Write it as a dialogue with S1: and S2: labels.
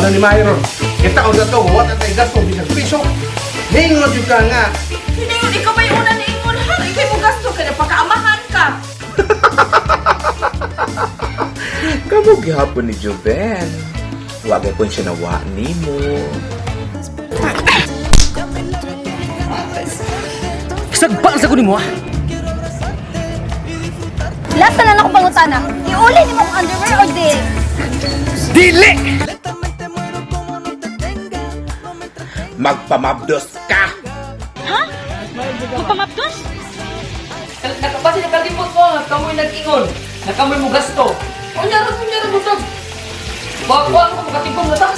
S1: Ano ni Myron? Kita ko na to, wala tay gasto bisag piso. Ningon jud ka nga.
S2: Hiningon, ikaw ba yung una niingon ha? Ikaw mo gasto ka na pagkaamahan ka.
S3: Kamo gihapon ni Joven. Wa gyapon siya nawa nimo.
S4: Sagpaan sa kunin mo ah.
S5: Last na lang akong pangutana. Iuli nimo akong underwear o di?
S4: Dili!
S3: Magpamabdos ka!
S2: Magpamaptos?
S4: Nakapasi na kalimot mo, kamoy nag-ingon. Nakamoy mo gasto. Unya ra, unya ra mo tag. Wa ko makatigom na ta.